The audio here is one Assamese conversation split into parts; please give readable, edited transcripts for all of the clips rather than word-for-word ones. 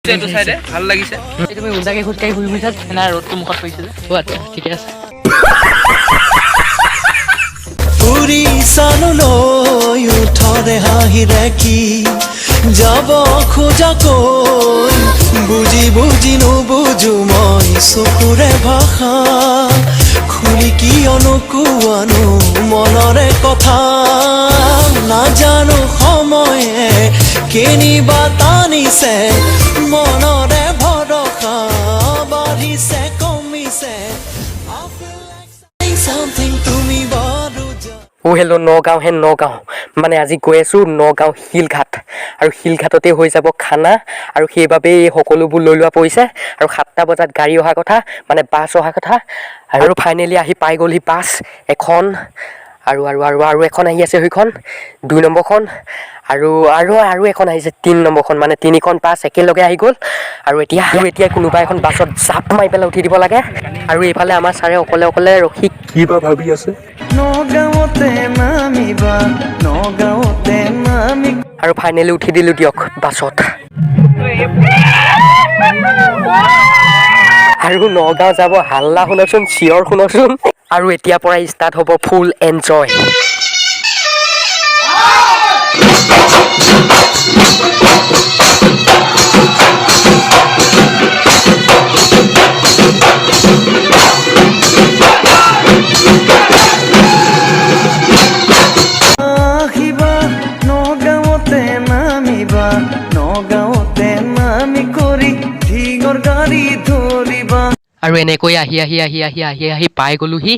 এইটো চাইডে ভাল লাগিছে। এই তুমি উল্টাকে খোজকাঢ়ি ঘূৰি ফুৰিছা। নাই, ৰ'দটো মুখত পৰিছে যে। অ' আচ্ছা, ঠিকে আছে। ফুৰি চানলৈ ওঠৰে হাঁহিৰে কি যাব খোজা কৈ, বুজি বুজি নুবুজো মই চকুৰে ভাষা খুলি, কিয় নোকোৱানো মনৰে কথা? নাজানো সময়ে কেনিবা টানিছে, মনৰে ভৰসা বাঢ়িছে কমিছে। I feel like something, তুমি বাৰু অ' হেল্ল', নগাঁও হে নগাঁও। মানে আজি গৈ আছোঁ নগাঁও শিলঘাট আৰু শিলঘাটতে হৈ যাব খানা আৰু সেইবাবেই এই সকলোবোৰ লৈ লোৱা পৰিছে। আৰু 7টা বজাত গাড়ী অহা কথা, মানে বাছ অহা কথা। আৰু ফাইনেলি আহি পাই গ'লহি বাছ এখন আৰু আৰু আৰু আৰু এখন আহি আছে, সেইখন 2 নম্বৰখন আৰু আৰু আৰু এখন আহিছে 3 নম্বৰখন। মানে তিনিখন বাছ একেলগে আহি গ'ল। আৰু এতিয়া কোনোবা এখন বাছত জাপ মাৰি পেলাই উঠি দিব লাগে। আৰু এইফালে আমাৰ ছাৰে অকলে অকলে ৰখি কি বা ভাবি আছে। নগাঁৱতে নামিবা, নগাঁৱতে নামি আৰু ফাইনেলি উঠি দিলোঁ দিয়ক বাছত আৰু নগাঁও যাব। হাল্লা শুনকচোন, চিঞৰ শুনকচোন। আৰু এতিয়াৰ পৰাই ষ্টাৰ্ট হ'ব ফুল এনজয়। আহিবা, নগাঁৱতে নামিবা, নগাঁৱতে নামি কৰি ঢিঙৰ গাড়ী ধৰিবা। আৰু এনেকৈ আহি আহি আহি আহি আহি আহি পাই গ'লোহি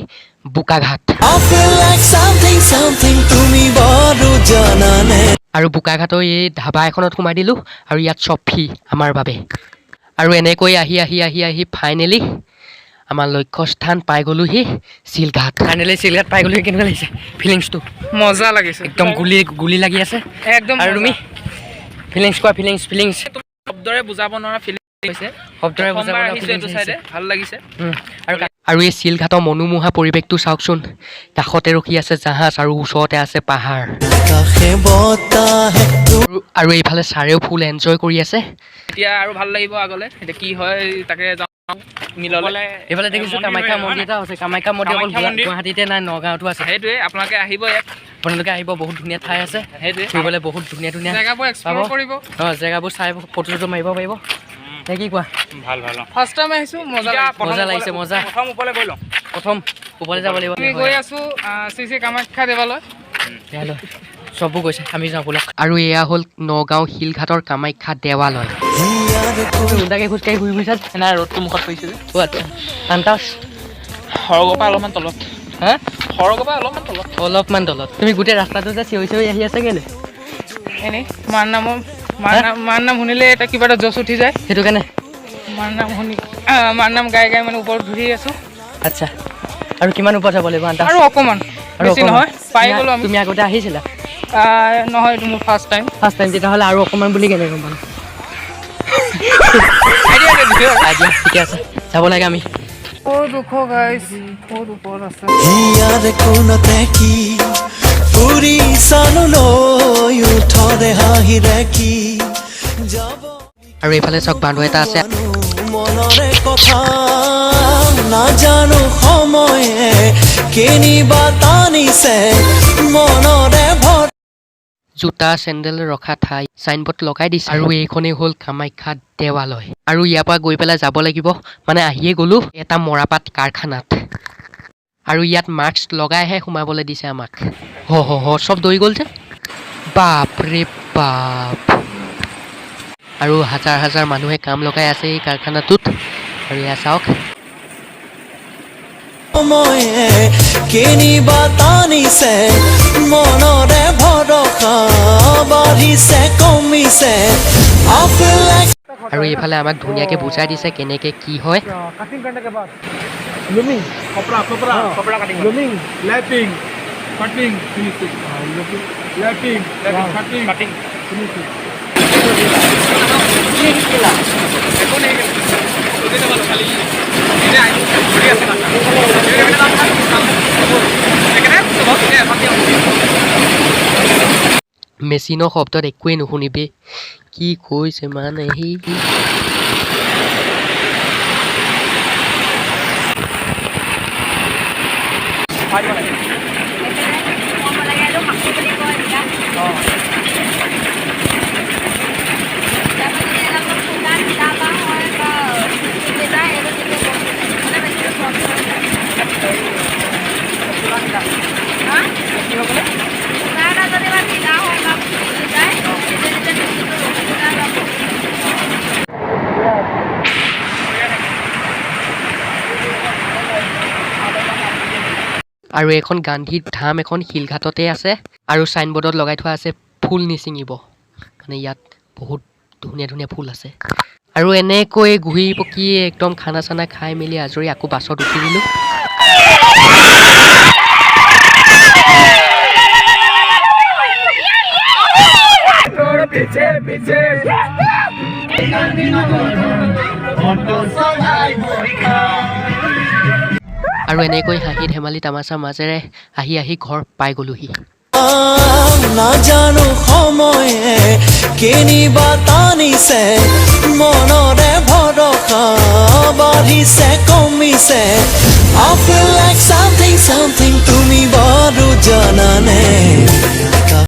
Bokakhat. I feel like something something, তুমি বাৰু জানানে? আৰু বোকাঘাটৰ এই ধাবা এখনত সোমাই দিলোঁ আৰু ইয়াত চব ফ্ৰী আমাৰ বাবে। আৰু এনেকৈ আহি আহি আহি আহি ফাইনেলি আমাৰ লক্ষ্যস্থান পাই গ'লোহি শিলঘাট। ফাইনেলি শিলঘাট পাই গ'লোহি। কেনেকুৱা লাগিছে ফিলিংছটো? মজা লাগিছে। একদম গুলি গুলি লাগি আছে। একদম। আৰু তুমি ফিলিংছ কোৱা, ফিলিংছ, ফিলিংছ। শব্দৰে বুজাব নোৱাৰা ফিলিং হৈছে। শব্দৰে বুজাব প্ৰথমবাৰ নোৱাৰা আহিছো এইটো feelings চাইডে, আহিছে। ভাল লাগিছে। আৰু এই শিলঘাটৰ মনোমোহা পৰিৱেশটো চাওকচোন। কাষতে ৰখি আছে জাহাজ আৰু ওচৰতে আছে পাহাৰ। কাষে বতাহে আৰু এইফালে ছাৰেও ফুল এনজয় কৰি আছে। এতিয়া আৰু ভাল লাগিব আগলে, এতিয়া কি হয় তাকে যাওঁ মিললে। এইফালে দেখিছোঁ কামাখ্যা মন্দিৰ এটা আছে। কামাখ্যা মন্দিৰ অকল কামাখ্যা মন্দিৰ। গুৱাহাটীতে নাই, নগাঁৱতো আছে। সেইটোৱে, আপোনালোকে আহিব ইয়াত। আপোনালোকে আহিব, বহুত ধুনীয়া ঠাই আছে। সেইটোৱে। ফুৰিবলৈ বহুত ধুনীয়া ধুনীয়া জেগাবোৰ এক্সপ্ল'ৰ পাব। কৰিব। অঁ, জেগাবোৰ চাই ফটো চটো মাৰিব পাৰিব নে কি কোৱা? ভাল ভাল। ফাৰ্ষ্ট টাইম আহিছোঁ, মজা লাগিছে। মজা লাগিছে, মজা। প্ৰথম ওপৰলৈ গৈ লওঁ। প্ৰথম ওপৰলৈ যাব লাগিব। আমি গৈ আছোঁ শ্ৰী শ্ৰী কামাখ্যা দেৱালয়। দেৱালয় চববোৰ গৈছে, আমি যাওঁ ব'লক। আৰু এয়া হ'ল নগাঁও শিলঘাটৰ কামাখ্যা দেৱালয়। হিয়াৰ উল্টাকে খোজকাঢ়ি ঘূৰি ফুৰিছা। নাই, ৰ'দটো মুখত পৰিছে যে। অ' আচ্ছা, আন্তাজ। সৰগৰ পৰা অলপমান তলত। হা? সৰগৰ পৰা অলপমান তলত। অলপমান তলত। তুমি গোটেই ৰাস্তাটো যে চিঞৰি চিঞৰি আহি আছে কেলে? এনেই মাৰ নামৰ মাৰ নাম মাৰ নাম শুনিলে এটা কিবা এটা জচ উঠি যায়। সেইটো কাৰণে। মাৰ নাম শুনি মাৰ নাম গাই গাই মানে ওপৰত ঘূৰি আছোঁ। আচ্ছা, আৰু কিমান ওপৰত যাব লাগিব আন্তাজ? আৰু অকণমান। আৰু বেছি অকণমান। নহয়, পাই গ'লোঁ আমি। তুমি আগতে আহিছিলা? নহয়, এইটো মোৰ ফাৰ্ষ্ট টাইম। ফাৰ্ষ্ট টাইম, তেতিয়াহ'লে আৰু অকণমান বুলি কেনেকৈ গম পালোঁ? আইডিয়া এটা দিছোঁ আৰু। আইডিয়া, ঠিকে আছে, যাব লাগে আমি। বহুত ওখ গাইছ, বহুত ওপৰত আছে। হিয়াৰ কোণতে কি ফুৰি চানলৈ ওঠৰে হাঁহিৰে কি যাব আৰু এইফালে চাওক, বান্দৰ এটা আছে। মনৰে কথা, নাজানো সময়ে কেনিবা টানিছে, মনৰে ভৰ জোতা চেণ্ডেল ৰখা ঠাই চাইনবোৰ্ড লগাই দিছে। আৰু এইখনেই হ'ল কামাখ্যা দেৱালয়। আৰু ইয়াৰ পৰা গৈ পেলাই যাব লাগিব, মানে আহিয়ে গ'লো এটা মৰাপাট কাৰখানাত। আৰু ইয়াত মাস্ক লগাইহে সোমাবলৈ দিছে আমাক। হ হ হ, চব দৌৰি গ'ল যে, বাপৰে বাপ। আৰু হাজাৰ হাজাৰ মানুহে কাম লগাই আছে এই কাৰখানাটোত। আৰু এয়া চাওক। সময়ে কেনিবা টানিছে, মনৰে ভৰসা বাঢ়িছে কমিছে। I feel like আৰু এইফালে আমাক ধুনীয়াকৈ বুজাই দিছে কেনেকৈ কি হয়। कटिंग करने के बाद लूमिंग, कपड़ा कपड़ा कपड़ा cutting. Looming, lapping, cutting, finishing, lapping, lapping, cutting, cutting. Finishing. একো নাই। মেচিনৰ শব্দত একোৱেই নুশুনিবি। কি কৈছে মানে সি? আৰু এইখন গান্ধী ধাম, এখন শিলঘাটতে আছে। আৰু চাইনবৰ্ডত লগাই থোৱা আছে ফুল নিচিঙিব, মানে ইয়াত বহুত ধুনীয়া ধুনীয়া ফুল আছে। আৰু এনেকৈ ঘূৰি পকি একদম খানা চানা খাই মেলি আজৰি আকৌ বাছত উঠি দিলোঁ। আৰু এনেকৈ হাঁহি ধেমালি তামাচা মাজেৰে আহি আহি ঘৰ পাই গ'লোহি। নাজানো সময়ে কেনিবা টানিছে, মনৰে ভৰসা বাঢ়িছে কমিছে। I feel like something something, তুমি বাৰু জানানে?